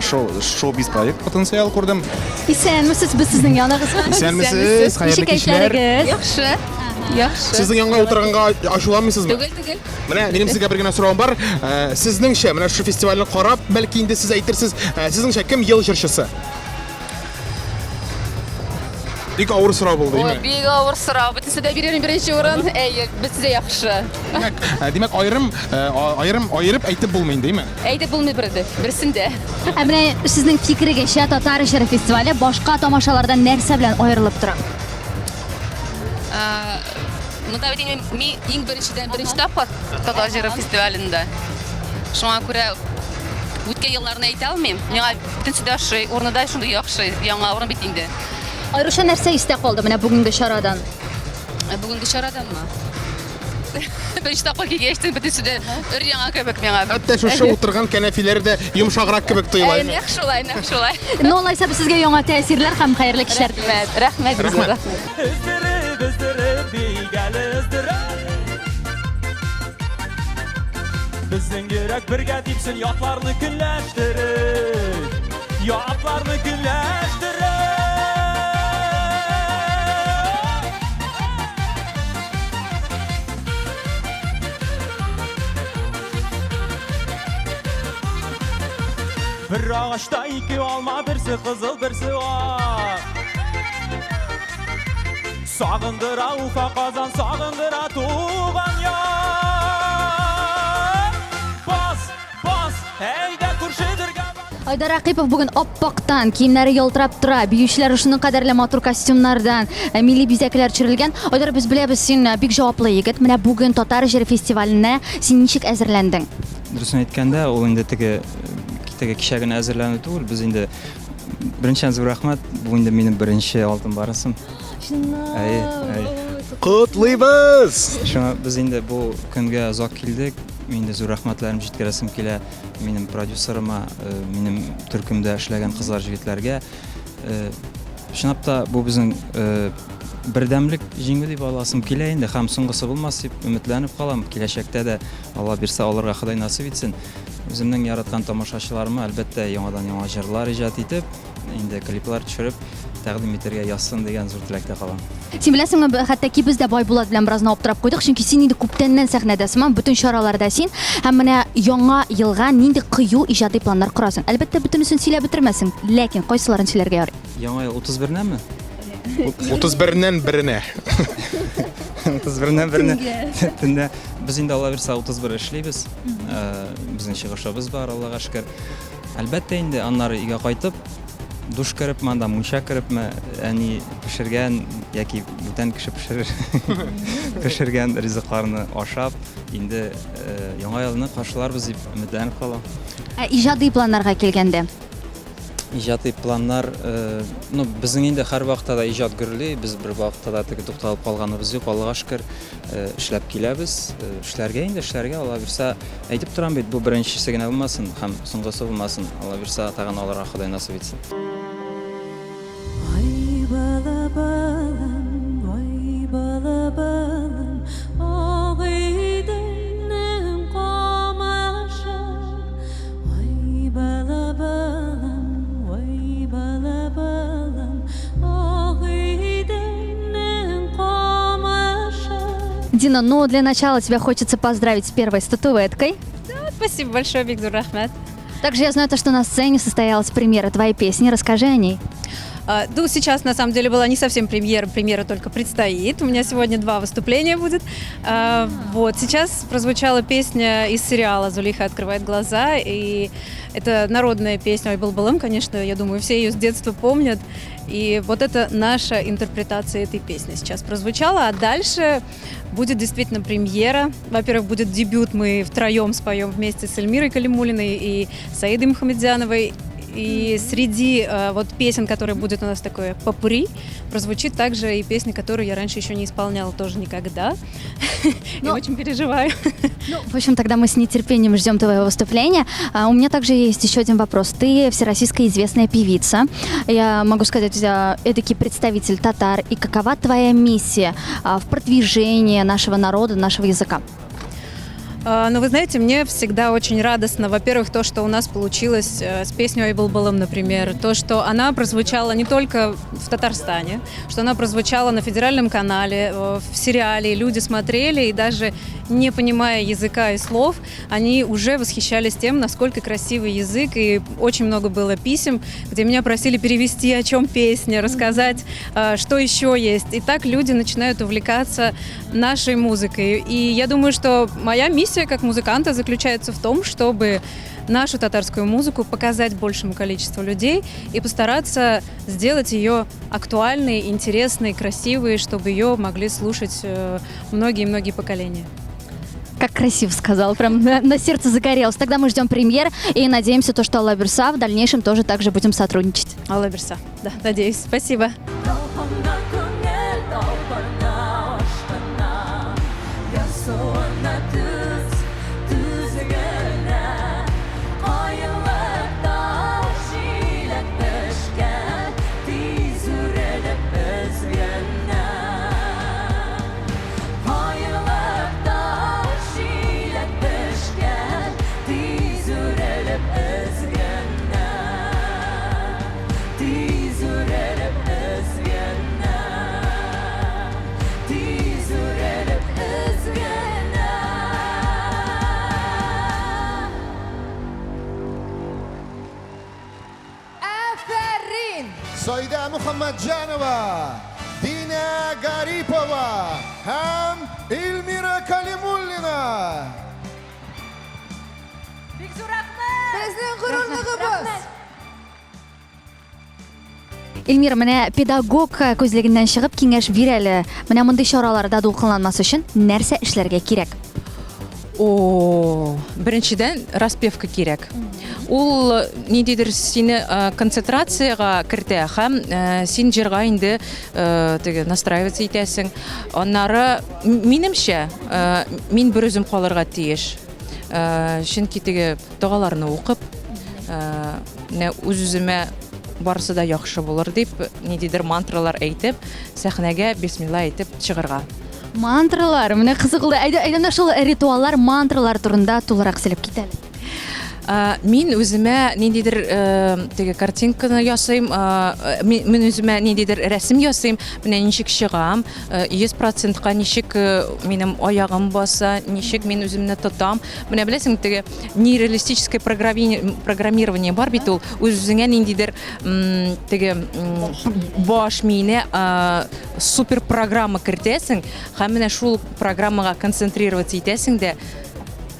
шоу-биз проект потенциалы күрдем. Исәнмесез, без сезнең яныгызга. Исәнмесез, хәерле кичләр. Яхшы. Яхшы. Сезнең янга утырганга ачуланмыйсызмы? Түгел, түгел. Менә минем сезгә бер генә соравым бар. Э, Сезнеңчә, менә шушы фестивальне карап, бәлки инде сез әйтерсез, э, сезнеңчә кем ел җырчысы? Бик авыр сорау булды, Ой, димәк. бик авыр сорау. Бөтенесе дә бирер беренче урын. Әйе, бөтенесе дә яхшы. Димәк, э, димәк, аерым, аерым, аерып әйтеп булмый инде, димме? Әйтеп булмый берде, берсен дә. Ә менә сезнең фикерегезчә татар җыры фестивале башка тамашалардан нәрсә белән аерылып тора? Монда бит инде мин иң беренчедән беренче тапкыр татар җыры фестивалендә. Шуңа күрә үткән елларны әйтә алмыйм. Миңа бөтенесе дә ошый, урыны да шундый яхшы, яңа урын бит инде. Аеруча нәрсә истә калды менә бүгенге чарадан? Бүгенге чараданмы? Беренче тапкыр кигәч тә бөтенесе дә өр-яңа кебек миңа. Хәтта шушы утырган кәнәфиләр дә йомшаграк кебек тоела. Әй, нәкъ шулай, нәкъ шулай. Ну, алайса без сезгә яңа тәэсирләр һәм хәерле кичләр. Рәхмәт, рәхмәт, Рәхмәт. рәхмәт. Өздереп, өздереп, бигәле өздереп. Безнең йөрәк бергә типсен ятларны көнләштереп. Ятларны көнләштереп. Бер агачта ике алма, берсе кызыл, берсе ак. Сагындыра Уфа, Казан, сагындыра туган як. Бас, бас, әйдә күрше бергә. Айдар Рәкыйпов бүген аппактан, киемнәре ялтырап тора, биючеләр шуның кадәрле матур костюмнардан, милли бизәкләр төшерелгән. Айдар, без беләбез, син бик җаваплы егет. Менә бүген татар җыры фестиваленә син ничек әзерләндең? Дөресен әйткәндә, ул инде теге теге кичә генә әзерләнү түгел, без инде беренчедән зур рәхмәт, бу инде минем беренче алтын барысым. Әйе, әйе. Котлыйбыз! Шуңа без инде бу көнгә озак килдек. Мин инде зур рәхмәтләрем җиткерәсем килә минем продюсерыма, минем төркемдә эшләгән кызлар, җегетләргә. Чынлап та бу безнең бердәмлек җиңү дип аласым килә инде һәм соңгысы булмас дип өметләнеп калам. Киләчәктә дә Алла бирсә алырга Ходай насыйп итсен. Үземнең яраткан тамашачыларыма әлбәттә яңадан-яңа җырлар иҗат итеп, инде клиплар төшереп тәкъдим итәргә язсын дигән зур теләктә калам. Син беләсеңме, хәтта ки без дә Байбулат белән бераз гына аптырап куйдык, чөнки син инде күптәннән сәхнәдә сыман, бөтен чараларда син. Һәм менә яңа елга нинди кыю иҗади планнар корасың? Әлбәттә, бөтенесен сөйләп бетермәсең, ләкин кайсыларын сөйләргә ярый? Яңа ел 31-нәме? 31-ннән беренә. 31-ннән беренә. Төнлә. Без инде Алла бирсә 31 эшлибез. Безнең чыгышыбыз бар, Аллага шөкер. Әлбәттә инде аннары өйгә кайтып, душ керепме, анда мунча керепме, әни пешергән яки бүтән кеше пешерер пешергән ризыкларны ашап, инде яңа елны каршыларбыз дип өметләнеп калам. Ә иҗади планнарга килгәндә? Иҗади планнар, ну, безнең инде һәрвакытта да иҗат гөрли, без бер вакытта да теге тукталып калганыбыз юк, Аллага шөкер, эшләп киләбез. Эшләргә инде, эшләргә, Алла бирсә, әйтеп торам бит, бу беренчесе генә булмасын һәм соңгысы булмасын, Алла бирсә, тагын алырга Ходай насыйп итсен. Ай бала балам, ай бала балам, Агыйделнең камышы. Ай бала балам, ай бала балам, Агыйделнең камышы. Дина, ну для начала тебя хочется поздравить с первой статуэткой. Да, спасибо большое, бик зур рәхмәт. Также я знаю то, что на сцене состоялась премьера твоей песни. Расскажи о ней. Ну, сейчас, на самом деле, была не совсем премьера, премьера только предстоит. У меня сегодня 2 выступления будет. Сейчас прозвучала песня из сериала «Зулейха открывает глаза», и это народная песня «Ой, был балым», конечно, я думаю, все ее с детства помнят. И вот это наша интерпретация этой песни сейчас прозвучала. А дальше будет действительно премьера. Во-первых, будет дебют, мы втроем споем вместе с Эльмирой Калимуллиной и Саидой Мухамедзяновой. И среди песен, которые будет у нас такое попурри, прозвучит также и песня, которую я раньше еще не исполняла тоже никогда. Я очень переживаю. Тогда мы с нетерпением ждем твоего выступления. У меня также есть еще один вопрос. Ты всероссийская известная певица. Я могу сказать, эдакий представитель татар. И какова твоя миссия в продвижении нашего народа, нашего языка? Вы знаете, мне всегда очень радостно, во-первых, то, что у нас получилось с песней «Ой, был балым», например, то, что она прозвучала не только в Татарстане, что она прозвучала на федеральном канале, в сериале, люди смотрели, и даже не понимая языка и слов, они уже восхищались тем, насколько красивый язык, и очень много было писем, где меня просили перевести, о чем песня, рассказать, что еще есть. И так люди начинают увлекаться нашей музыкой. И я думаю, что моя миссия как музыканта заключается в том, чтобы нашу татарскую музыку показать большему количеству людей и постараться сделать ее актуальной, интересной, красивой, чтобы ее могли слушать многие-многие поколения. Как красиво сказал, прям на сердце загорелось. Тогда мы ждем премьер и надеемся, то, что Алла бирса, в дальнейшем тоже так же будем сотрудничать. Алла бирса, да, надеюсь. Спасибо. Мөхәммәтҗанова, Динә Гарипова һәм Эльмира Калимуллина. Бик зур рәхмәт! Безнең горурлыгыбыз! Эльмира, менә педагог күзлегеннән чыгып киңәш бир әле. Менә мондый чараларда дулкынланмас өчен нәрсә эшләргә кирәк? О, беренчедән, распевка кирәк. Ул э, ниндидер сине э, концентрациягә кертә һәм э, син җырга инде теге настраиваться итәсең. Аннары, минемчә, мин бер үзем калырга тиеш. Чөнки теге догаларны укып, менә үз-үземә барысы да яхшы булыр дип, ниндидер мантралар әйтеп, сәхнәгә бисмилла әйтеп чыгарга. Мантралар, менә кызык булды. Әйдә, әйдә менә шул ритуаллар, мантралар турында тулырак сөйләп кит әле. Мин үземә ниндидер э, теге картинканы ясыйм, э, мин үземә ниндидер рәсем ясыйм, менә ничек чыгам, 100 э, процентка ничек минем аягым баса, ничек мин үземне тотам. Менә беләсең, теге нереалистическое программирование бар бит ул, үз-үзеңә ниндидер теге баш миенә супер программа кертәсең һәм менә шул программага концентрироваться итәсең дә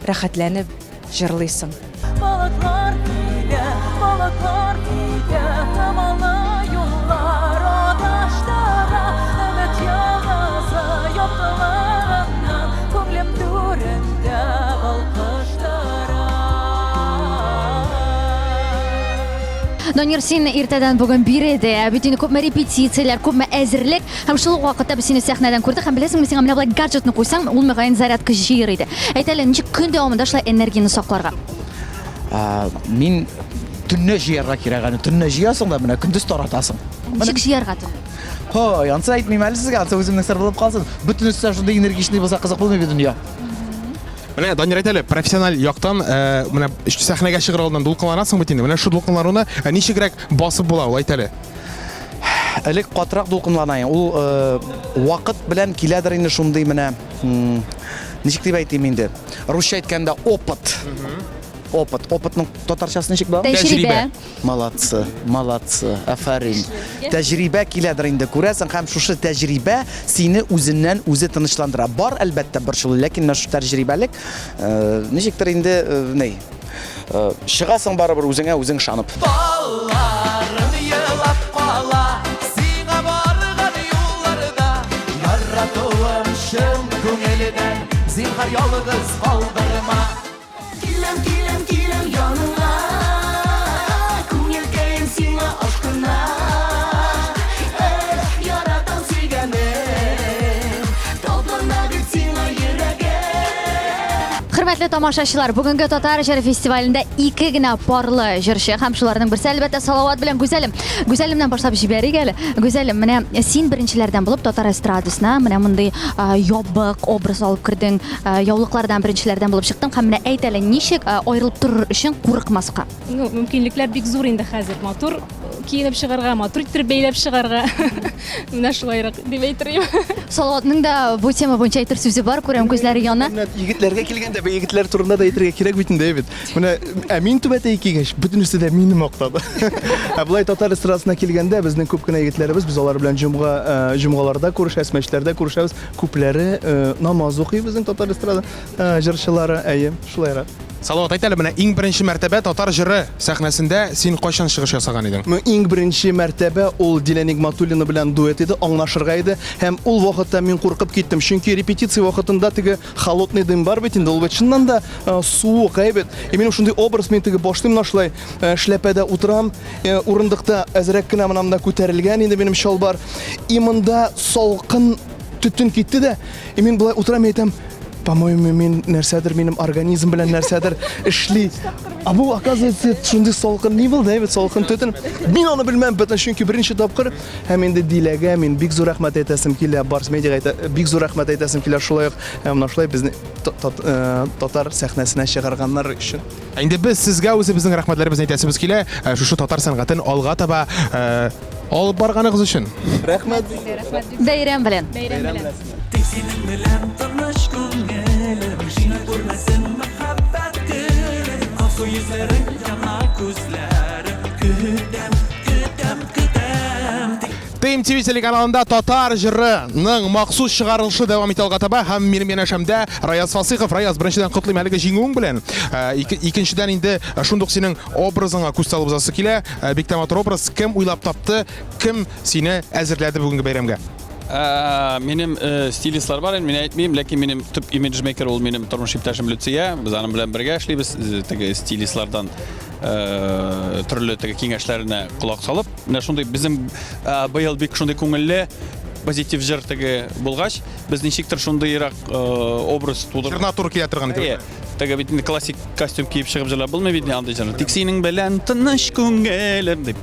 рәхәтләнеп җырлыйсың. Болытлар килә, болытлар китә, томанлы юллар адаштыра, өмет йолдызы яктылыгыннан күңлем түрендә балкыштыра. Данир, син иртәдән бүген биредә, бит инде күпме репетицияләр, күпме әзерлек, һәм шул ук вакытта без сине сәхнәдән күрдек, һәм беләсеңме, сиңа менә болай гаджетны куйсаң, ул мөгаен зарядка җыер иде. Әйт әле, ничек көн дәвамында шулай энергияне сакларга? Мин төнлә җыярга кирәк аны. Төнлә җыясың да, менә көндез таратасың. Ничек җыярга төнлә? Һой, ансы әйтмим әле сезгә, ансы үземнең сер булып калсын. Бөтенесе дә шундый энергичный булса, кызык булмый бит дөнья. Менә Данир әйт әле, профессиональ яктан, э, менә сәхнәгә чыгыр алдыннан дулкынланасың бит инде. Менә шул дулкынлануны э, ничегрәк басып була ул, әйт әле. Элек катырак дулкынлана идем. Ул э, вакыт белән киләдер инде шундый менә, ничек дип әйтим инде, русча әйткәндә опыт. Опыт. Опытның татарчасы ничек була? Тәҗрибә. Молодцы, молодцы, афәрин. Тәҗрибә киләдер инде, күрәсең, һәм шушы тәҗрибә сине үзеннән үзе тынычландыра. Бар, әлбәттә, борчылу, ләкин менә шушы тәҗрибәлек, э, ничектер инде, э, ни, э, чыгасың барыбер үзеңә үзең ышанып. Балаларым елап кала, сиңа барган юлларда, яратуым чын күңелдән, зинһар ялгыз калдырма. Киләм, киләм, киләм яныңа, Күңелкәем сиңа ашкына. Эх, яратам сөйгәнем, Талпына бит сиңа йөрәгем. Хөрмәтле тамашачылар, бүгенге татар җыры фестивалендә ике генә парлы җырчы һәм шуларның берсе әлбәттә Салават белән Гүзәлем. Гүзәлемнән башлап җибәрик әле. Гүзәлем, менә син беренчеләрдән булып татар эстрадасына менә мондый ябык образ алып кердең. Э, яулыклардан беренчеләрдән булып чыктың һәм менә әйт әле ничек э, аерылып торыр өчен курыкмаска? Ну, мөмкинлекләр бик зур инде хәзер. Матур киенеп чыгарга, матур иттереп бәйләп чыгарга. Менә шулайрак дип әйтер идем. Салаватның да бу тема буенча әйтер сүзе бар, күрәм күзләре яна. Менә егетләргә килгәндә, бу егетләр турында да әйтергә кирәк бит инде, бит. Менә ә мин түбәтәй кигәч, бөтенесе дә мине мактады. Ә болай татар эстрадасына килгәндә, безнең күп кенә егетләребез, без алар белән җомга, э, җомгаларда күрешәбез, мәчетләрдә күрешәбез. Күпләре э, намаз укый безнең татар эстрада э, җырчылары, әйе, шулайрак. Салават, әйт әле, менә иң беренче мәртәбә татар җыры сәхнәсендә син кайчан чыгыш ясаган идең? Ну, иң беренче мәртәбә ул Дилә Нигматуллина белән дуэт иде, аңлашырга иде. Һәм ул вакытта мин куркып киттем, чөнки репетиция вакытында теге холодный дым бар бит инде, ул бит чыннан да э, суык, әйе бит. И минем шундый образ, мин теге башлыйм менә шулай шляпәдә утырам, урындыкта әзрәк кенә менә монда күтәрелгән инде минем чалбар. И монда салкын төтен китте дә, и мин болай утырам, әйтәм, по-моему, мин нәрсәдер, минем организм белән нәрсәдер эшли. А бу, оказывается, шундый салкын ни булды, әйбәт салкын төтен. Мин аны белмәм, бөтен, чөнки беренче тапкыр һәм инде Диләгә мин бик зур рәхмәт әйтәсем килә, Барс Медиага әйтә, бик зур рәхмәт әйтәсем килә, шулай ук менә шулай безне татар сәхнәсенә чыгарганнар өчен. Ә инде без сезгә үзебезнең рәхмәтләребезне әйтәсебез килә, э, шушы татар сәнгатен алга таба э, алып барганыгыз өчен. Рәхмәт. Бәйрәм белән. Бәйрәм белән. Тик синең белән тыныч күңелем, Җиңел күрмәсен мәхәббәт телен. Алсу йөзләрең, яна күзләрең, Көтәм, көтәм, көтәм. Тик. Dream TV телеканалында Татар җырының махсус чыгарылышы дәвам итә алга таба һәм минем янәшәмдә Раяз Фасыйхов. Раяз, беренчедән котлыйм әлеге җиңүең белән. Э, икенчедән инде э, шундук синең образыңа күз салып узасы килә. Э, бик тә матур образ. Кем уйлап тапты, кем сине әзерләде бүгенге бәйрәмгә? Минем стилистлар бар, мин әйтмим, ләкин минем төп имиджмейкер ул минем тормыш иптәшем Люция. Без аның белән бергә эшлибез, теге стилистлардан төрле теге киңәшләренә колак салып. Менә шундый безнең быел бик шундый күңелле позитив җыр теге булгач, без ничектер шундыйрак образ тудырдык. Җырына туры килә торган итеп. Теге бит инде классик костюм киеп чыгып җырлап булмый бит андый җырны. Тик синең белән тыныч күңелем дип.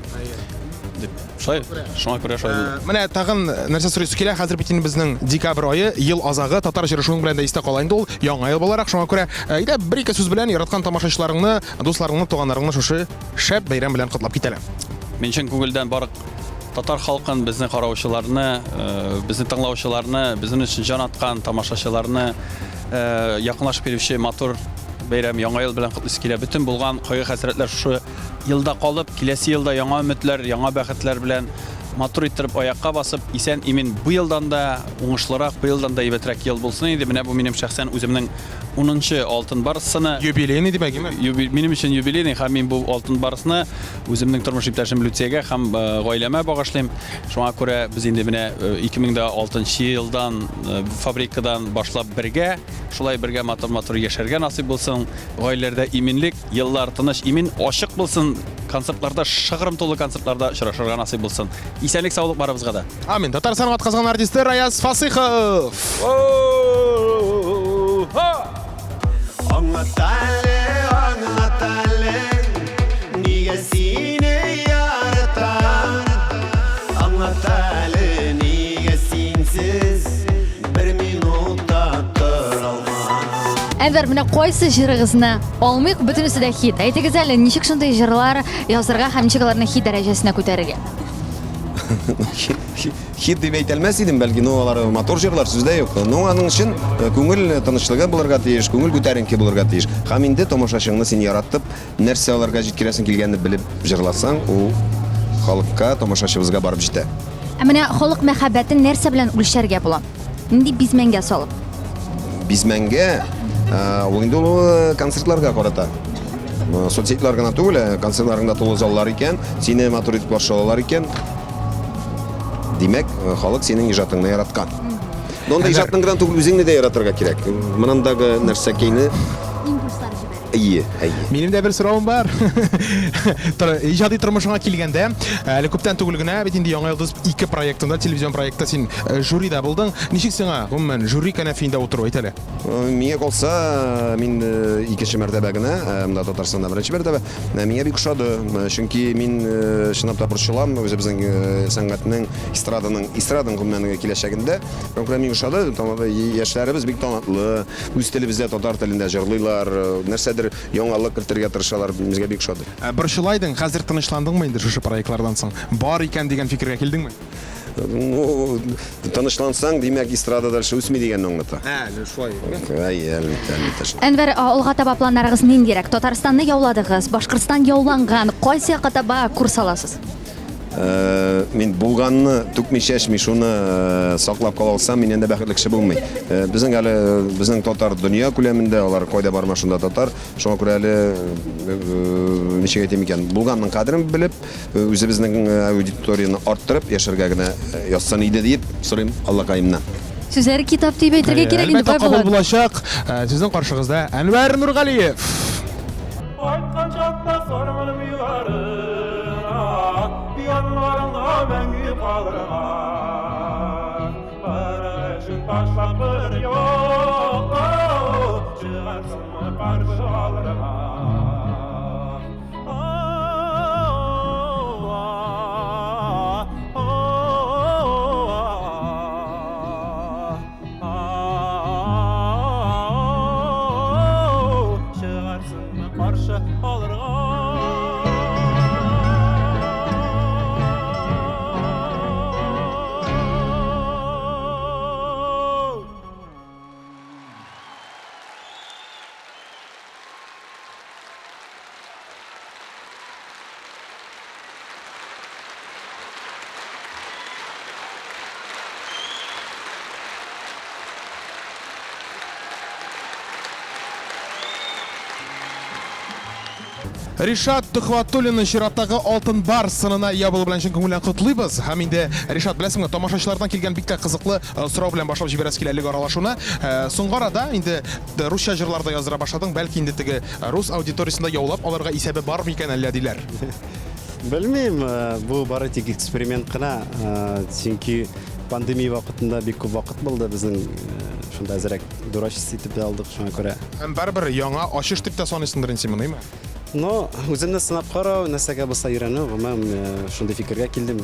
Дип. Шулай, шуңа күрә шулай булды. Менә тагын нәрсә сорыйсы килә, хәзер бит инде безнең декабрь ае, ел азагы, татар җыры шуның белән дә истә кала инде ул, яңа ел буларак, шуңа күрә әйдә бер-ике сүз белән яраткан тамашачыларыңны, дусларыңны, туганнарыңны шушы шәп бәйрәм белән котлап кит әле. Мин чын күңелдән барлык татар халкын, безне караучыларны, безне тыңлаучыларны, безнең өчен җан аткан тамашачыларны якынлашып килүче матур бәйрәм, Яңа ел белән котлыйсы килә. Бөтен булган кайгы-хәсрәтләр шушы елда калып, киләсе елда яңа өметләр, яңа бәхетләр белән матур иттереп аякка басып, исән-имин бу елдан да уңышлырак, бу елдан да әйбәтрәк ел булсын иде. Менә бу минем шәхсән үземнең унынчы Алтын барс сыны. Юбилейный димәк, име? Юби, минем өчен юбилейный һәм мин бу Алтын барсны үземнең тормыш иптәшем Люциягә һәм э, гаиләмә багышлыйм. Шуңа күрә без инде менә 2006 э, елдан э, фабрикадан башлап бергә, шулай бергә матур-матур яшәргә насыйп булсын. Гаиләләрдә иминлек, Еллар тыныч, имин, ачык булсын, концертларда, шыгрым тулы концертларда очрашырга насыйп булсын. Исәнлек, саулык барыбызга да. Амин. Татарстанның атказанган артисты Раяз Фасыйхов. Аңлат әле, аңлат әле, нигә сине яратам? Аңлат әле, нигә синсез бер минут та тора алмам? Әнвәр, менә кайсы җырыгызны алмыйк, бөтенесе дә хит. Әйтегез әле, ничек шундый җырлар язырга һәм ничек аларны хит дәрәҗәсенә күтәрергә? Хит дип әйтә алмас идем, бәлки, но алар матур җырлар, сүз дә юк. Но аның өчен э, күңел тынычлыгы булырга тиеш, күңел күтәренке булырга тиеш. Һәм инде тамашачыңны син яратып, Нәрсә аларга җиткерәсең килгәнне белеп җырласаң, ул халыкка, тамашачыбызга барып җитә. Ә менә халык мәхәббәтен нәрсә белән үлчәргә була? Нинди бизмәнгә салып? Бизмәнгә, ул инде ул концертларга карата. Соцсетьлар гына түгел, концертларыңда тулы заллар икән, сине матур итеп каршы алалар икән, димәк, халык синең иҗатыңны яраткан. Но анда иҗатның гына түгел, үзеңне дә яратырга кирәк. Монандагы нәрсәкәйне Импульслар җибәрә. Әйе, әйе. Минем дә бер соравым бар. Иҗади тормышыңа килгәндә, әле күптән түгел генә бит инде Яңа йолдыз 2 проектында, телевизион проектта син э, жюрида булдың. Ничек сиңа, гомумән, жюри кәнәфиендә утыру, әйт әле? Э, миңа калса, мин э, икенче мәртәбә генә, монда Татарстанда беренче мәртәбә. Миңа бик ошады, чөнки мин чынлап та борчылам үзебезнең сәнгатьнең, эстраданың, эстраданың гомумән киләчәгендә. Шуңа күрә миңа ошады, яшьләребез бик талантлы, Үз телебездә, татар телендә җырлыйлар, нәрсәдер яңалык кертергә тырышалар, безгә бик ошады. Ә борчыла идең, хәзер тынычландыңмы инде шушы проектлардан соң? Бар икән дигән фикергә килдеңме? Ну, тынычлансаң, димәк, эстрада дальше үсми дигәнне аңлата. Ә, ну шулай. Әйе, әлбәттә, әлбәттә шулай. Әнвәр, алга таба планнарыгыз ниндирәк? Татарстанны яуладыгыз, Башкортстан яуланган, кайсы якка таба курс аласыз? Э, мин булганны түкми чәчми шуны э, саклап кала алсам, миннән дә бәхетле кеше булмый. Э, безнең әле безнең татар дөнья күләмендә, алар кайда барма шунда татар. Шуңа күрә әле ничек әйтим икән, булганның кадерен белеп, үзебезнең аудиторияне арттырып яшәргә генә язсын иде диеп сорыйм Аллакаемнан. Сүзләре китап дип әйтергә кирәк инде, Әлбәттә, кабул булачак. Сезнең каршыгызда Әнвәр Нургалиев. Кайткан чакта сарыңым юлларына, Яннарыңда мәңге калырга. Барыр өчен ташлап бер юлга, Чыгарсыңмы каршы алырга. Чыгарсыңмы каршы алырга? Ришат Төхвәтуллинны чираттагы Алтын Барс сынына ия булу белән чын күңелдән котлыйбыз. Һәм инде, Ришат, беләсеңме, тамашачылардан килгән бик тә кызыклы э, сорау белән башлап җибәрәсе килә әлеге аралашуны. Э, соңгы арада инде э, русча җырлар да яздыра башладың, бәлки инде теге рус аудиториясен дә яулап алырга исәбе бар микән әллә диләр. Белмим, бу бары тик эксперимент кына, чөнки пандемия вакытында бик күп вакыт булды безнең, шунда әзрәк дурачество итеп тә алдык, шуңа күрә. Һәм барыбер яңа ачыш дип тә саныйсыңдыр инде син моны, әйме? Но үземне сынап карау, нәрсәгә булса өйрәнү, гомумән, э, шундый фикергә килдем.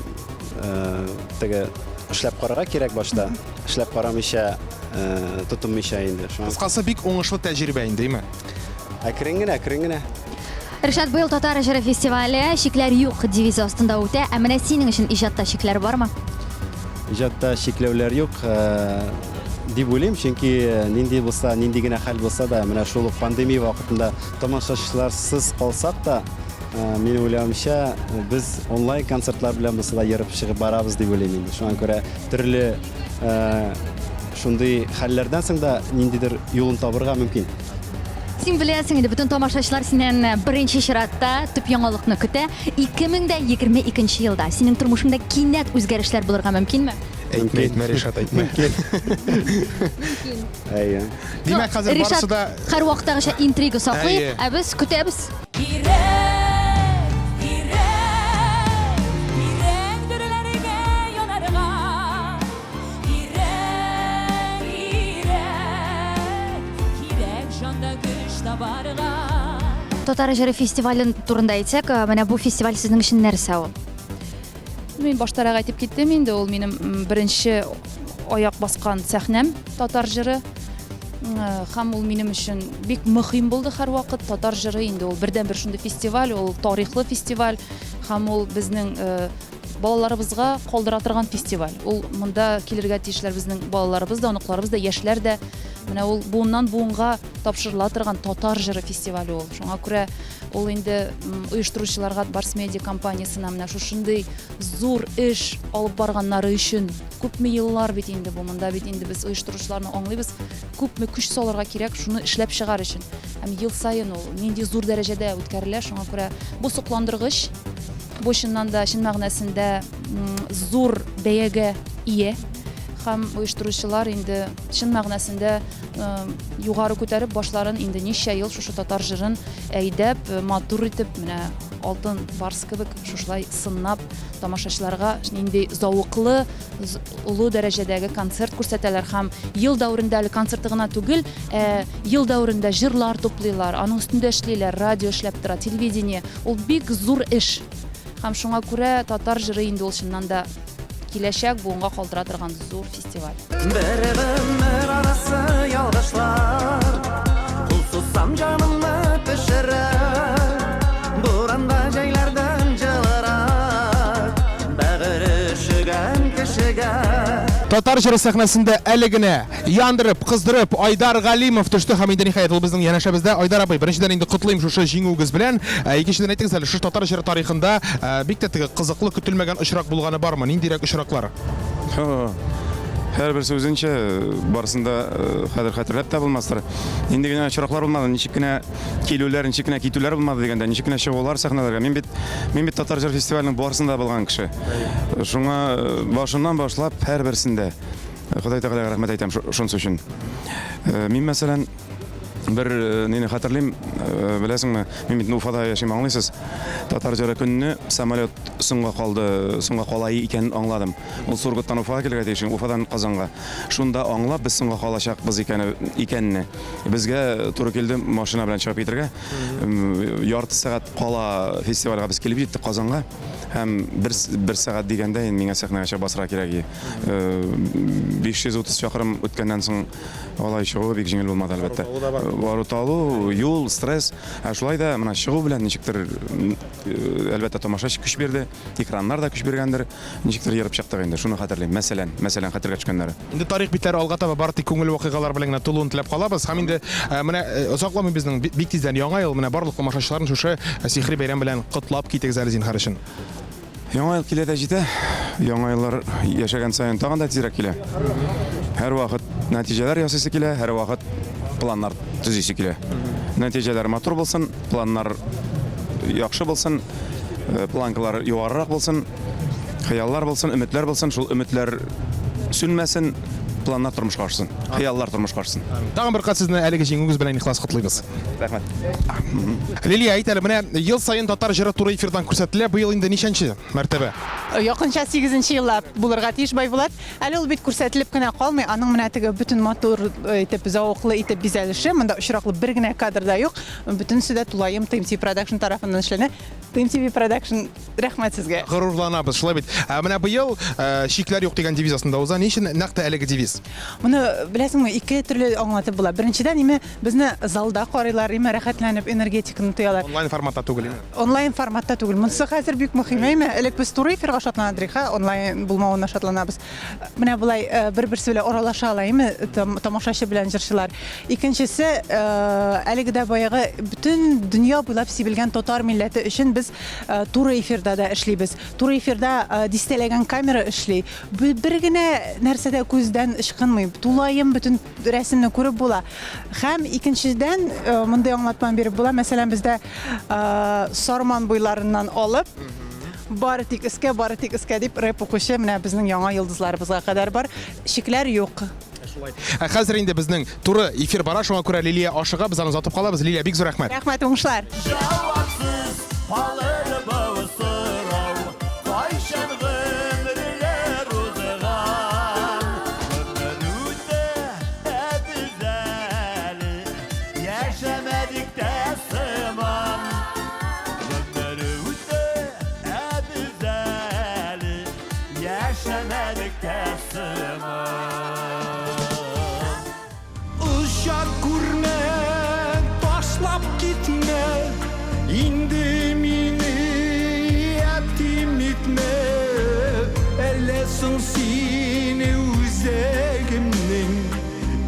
Э, теге эшләп карарга кирәк башта. Эшләп карамыйча, э, тотынмыйча инде. Шуңа Кыскасы, бик уңышлы тәҗрибә инде, әйме? Әкрен генә, әкрен генә. Ришат, быел татар җыры фестивале Чикләр юк девизы астында үтә. Ә менә синең өчен иҗатта чикләр бармы? Иҗатта чикләүләр юк э, дип уйлыйм, чөнки нинди булса, нинди генә хәл булса да, менә шул ук пандемия вакытында Тамашачыларсыз калсак та, минем уйлавымча, без онлайн концертлар белән булса да ерып чыгып барабыз дип уйлыйм инде. Шуңа күрә төрле шундый хәлләрдән соң да ниндидер юлын табырга мөмкин. Син беләсең инде, бөтен тамашачылар синнән беренче чиратта төп яңалыкны көтә. 2022 елда синең тормышыңда кинәт үзгәрешләр булырга мөмкинме? Әйтмә, әйтмә, Ришат, әйтмә. Мөмкин. Әйе. Димәк, хәзер барысы да һәрвакыттагыча интрига саклый, Әйе. ә без көтәбез. Кирәк, кирәк, кирәк дөрләргә янарга. Кирәк, кирәк, кирәк җанда көч табарга. Татар җыры фестивален турында әйтсәк, э, менә бу фестиваль сезнең өчен нәрсә ул? Мин баштарак әйтеп киттем инде, ул минем беренче аяк баскан сәхнәм татар җыры. Һәм ул минем өчен бик мөһим булды һәрвакыт. Татар җыры инде ул бердәнбер шундый фестиваль, ул тарихлы фестиваль һәм ул безнең балаларыбызга калдыра торган фестиваль. Ул монда килергә тиешләр безнең балаларыбыз да, оныкларыбыз да, яшьләр дә. Менә ул буыннан буынга тапшырыла торган татар җыры фестивале ул. Шуңа күрә ул инде оештыручыларга Барс Медиа компаниясенә менә шушындый зур эш алып барганнары өчен күпме еллар бит инде бу монда бит инде без оештыручыларны аңлыйбыз, күпме көч салырга кирәк шуны эшләп чыгар өчен. Һәм ел саен ул нинди зур дәрәҗәдә үткәрелә, шуңа күрә бу сокландыргыч, бу чыннан да чын мәгънәсендә зур бәягә ия. Һәм оештыручылар инде чын мәгънәсендә югары күтәреп башларын инде ничә ел шушы татар җырын әйдәп, матур итеп, менә алтын барс кебек шушылай сыннап тамашачыларга нинди зәвыклы, олы дәрәҗәдәге концерт күрсәтәләр һәм ел дәверендә әле концерты гына түгел, ә ел дәверендә җырлар туплыйлар, аның өстендә эшлиләр, радио эшләп тора, телевидение. Ул бик зур эш. Һәм шуңа күрә татар җыры инде ул чыннан да киләчәк буынга калдыра торган зур фестиваль. Бер гомер арасы ялгышлар Кул сузсам җанымны пешерә Буранда җәйләрдән җылырак Бәгырь өшегән кешегә Татар җыры сәхнәсендә әле генә яндырып, кыздырып Айдар Галимов төште һәм инде ниһаять ул безнең янәшәбездә. Айдар абый, беренчедән инде котлыйм шушы җиңүегез белән. Ә, икенчедән әйтегез әле, шушы татар җыры тарихында ә, бик тә теге кызыклы, көтелмәгән очрак булганы бармы? Ниндирәк очраклар? Һәрберсе үзенчә, барысын да хәзер хәтерләп тә булмастыр. Нинди генә очраклар булмады, ничек кенә килүләр, ничек кенә китүләр булмады дигәндә, ничек кенә чыгулар сәхнәләргә. Мин бит мин бит татар җыр фестиваленең барысында булган кеше. Шуңа башыннан башлап һәрберсендә Ходай Тәгаләгә рәхмәт әйтәм шунысы өчен. Мин мәсәлән бер нине хәтерлим, беләсеңме, мин бит Уфада яшим, аңлыйсыз. Татар җыры көнне самолет соңга калды, соңга кала икәнен аңладым. Ул Сургуттан Уфага килергә тиеш, Уфадан Казанга. Шунда аңлап, без соңга калачакбыз икәне, икәнне. Безгә туры килде машина белән чыгып китергә. Ярты сәгать кала фестивальгә без килеп җиттек Казанга. Һәм бер, бер сәгать дигәндә инде миңа сәхнәгә чыгып басырга кирәк. 530 чакрым үткәннән соң алай чыгуы бик җиңел булмады, әлбәттә. Бару талу, юл, стресс. Ә шулай да менә чыгу белән ничектер, әлбәттә, тамашачы көч бирде, экраннар да көч биргәндер. Ничектер ерып чыктык инде, шуны хәтерлим. Мәсәлән, мәсәлән, хәтергә төшкәннәре. Инде тарих битләре алга таба бары тик күңелле вакыйгалар белән генә тулуын теләп калабыз. Һәм инде менә озакламый безнең бик тиздән Яңа ел, менә барлык тамашачыларны шушы сихри бәйрәм белән котлап китегез әле зинһар өчен. Яңа ел килә дә җитә. Яңа еллар яшәгән саен тагын да тизрәк килә. Һәрвакыт нәтиҗәләр ясыйсы килә, һәрвакыт планнар төзисе килә. Нәтиҗәләр матур булсын, планнар. яхшы булсын, планкалар югарырак булсын, хыяллар булсын, өметләр булсын, шул өметләр сүнмәсен, планнар тормышка ашсын, хыяллар тормышка ашсын. Тагын бер кат сезне әлеге җиңүегез белән ихлас котлыйбыз. Рәхмәт. Лилия, әйт әле, менә ел саен татар җыры туры эфирдан күрсәтелә, быел инде ничәнче мәртәбә? Якынча сигезенче еллап булырга тиеш, Байбулат. Әле ул бит күрсәтелеп кенә калмый, аның менә теге бөтен матур итеп, зәвыклы итеп бизәлеше, монда очраклы бер генә кадр да юк. Бөтенесе дә тулаем TMT Production тарафыннан эшләнә. TMTV Production, рәхмәт сезгә. Горурланабыз, шулай бит. Ә менә быел э, чикләр юк дигән девиз астында уза. Ни өчен нәкъ тә әлеге девиз? Моны беләсеңме, ике төрле аңлатып була. Беренчедән, име безне залда карыйлар, име рәхәтләнеп энергетиканы тоялар. Онлайн форматта түгел име? Онлайн форматта түгел. Монысы хәзер бик мөһим, әйме? Элек без туры эфирга шатлана идек, ха, онлайн булмавына шатланабыз. Менә болай э, бер-берсе белән аралаша ала, әйме, тамашачы белән җырчылар. Икенчесе, э, әлеге дә баягы бөтен дөнья буйлап сибелгән татар милләте өчен без э, туры эфирда да эшлибез. Туры эфирда дистәләгән камера эшли. Бер генә нәрсә дә күздән ычкынмый. Тулаем бөтен рәсемне күреп була. Һәм икенчедән, мондый аңлатма биреп була. Мәсәлән, бездә Сарман буйларыннан алып, бары тик өскә, бары тик өскә дип рэп укучы менә безнең яңа йолдызларыбызга кадәр бар. Чикләр юк. Шулай. Ә хәзер инде безнең туры эфир бара, шуңа күрә Лилия ашыга, без аны озатып калабыз. Лилия, бик зур рәхмәт. Рәхмәт, уңышлар. Җавапсыз калыр бу сорау, кайчан гомерләр узган? Гомер үтә, ә без әле яшәмәдек тә сыман. Гомер үтә, ә без әле яшәмәдек тә сыман. Оча күрмә, ташлап китмә, инде мине ятим итмә. Әллә соң сине үзәгемнең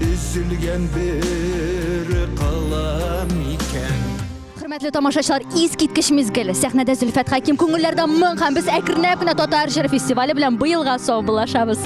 өзелгән бер кылы микән? Хөрмәтле тамашачылар, искиткеч мизгел. Сәхнәдә Зөлфәт Хәким, күңелләрдә моң һәм без әкренләп кенә татар җыры фестивале белән быелга саубуллашабыз.